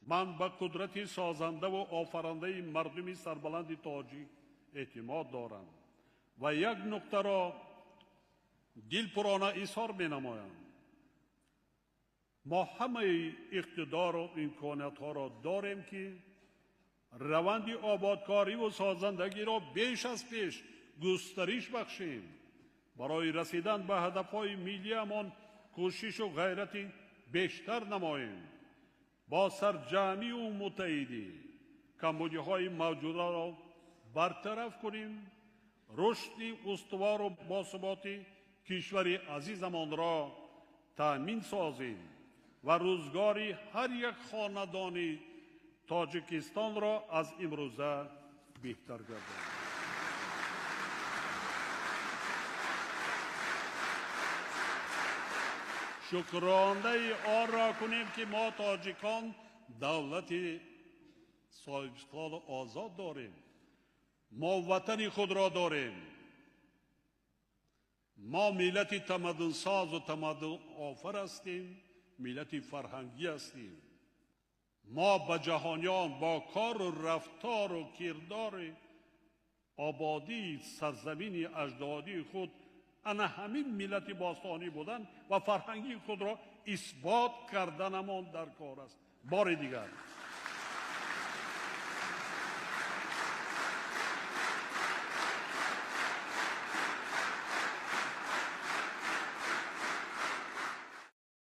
Ман ба қудрати созанда ва офарандаи мардуми сарбаланди тоҷик эътимод дорам ва як нуқтаро дилпурона изҳор менамоям. Мо ҳамаи иқтидору имкониятҳоро дорем, ки раванди ободкориву созандагиро беш аз пеш густариш бахшем. Барои расидан ба ҳадафҳои миллиамон кӯшишу ғайрати бештар намоем. Бо сарҷамъию муттаҳидӣ камбудиҳои мавҷударо бартараф кунем, рушди устувору босуботи кишвари азизамонро таъмин созем ва рӯзгори ҳар як хонадони Тоҷикистонро аз имрӯза беҳтар гардонем. Шукронаи онро кунем, ки мо тоҷикон давлати соҳибистиқлолу озод дорем. Мо ватани худро дорем. Мо миллати тамаддунсозу тамаддунофар ҳастем, миллати фарҳангӣ ҳастем. Мо ба ҷаҳониён бо кору рафтору кирдори ободии сарзамини аҷдодии худ ана ҳамин миллати бостонӣ будан ва фарҳангии худро исбот карданамон дар кор аст. Бори дигар